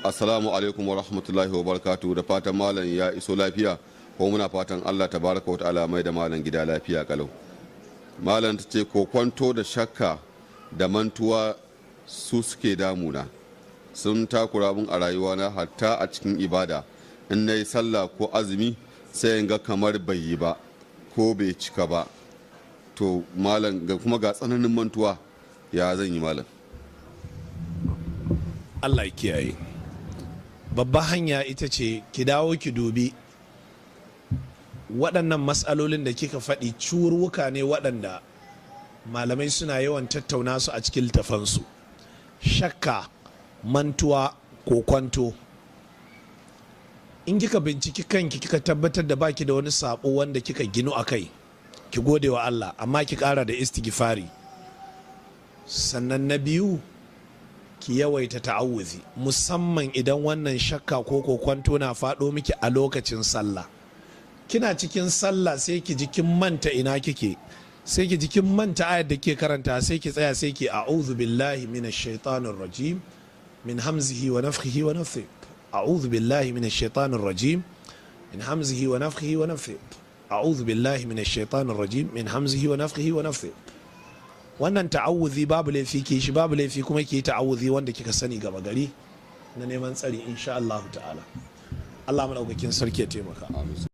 Assalamu alaikum wa rahmatullahi wa barakatuhu. Da fatan malam ya iso lafiya, ko muna fatan Allah tabaraka wa ta'ala mai da malam gida lafiya kalau. Malam, ta ce kokwanto da shakka da mantuwa su suke damuna, sun takura mun a rayuwana, hatta a cikin ibada. In na yi sallah ko azumi, sai in ga kamar bai yi ba ko bai cika ba. To malam, ga kuma ga tsananin mantuwa, ya zan yi, malam? Allah ya kiyaye. Babban hanya ita ce ki dawo ki dubi waɗannan matsalolin da kika faɗi. Curwuka ne waɗanda malamai suna yawan tattauna su a cikin littafansu: shakka, mantuwa, ko kwanto. In kika binciki kanki, kika tabbatar da baki da wani sabo wanda kika ginu a kai, ki gode wa Allah, amma ki ƙara da istighfari. Sannan na biyu, ki yawaita ta'awuzi, musamman idan wannan shakka ko kokwanto na faɗo miki a lokacin sallah. Kina cikin sallah, sai ki ji kin manta ina kike, sai ki ji kin manta ayar da ke karanta. Sai ki tsaya, sai ki "A'udhu billahi minash shaitanir rajim, min hamzihi wa nafthihi wa nafthihi. A'udhu billahi minash shaitanir rajim, min hamzihi wa nafthihi wa nafthihi. A'udhu billahi minash shaitanir rajim, min hamzihi wa nafthihi wa nafthihi." Wannan ta'awuzi babu laifi ki shi, babu laifi kuma ki yi ta'awuzi wanda kika sani gaba gari na neman tsari, insha Allah ta'ala. Allah madaukakin sarki ya taimaka.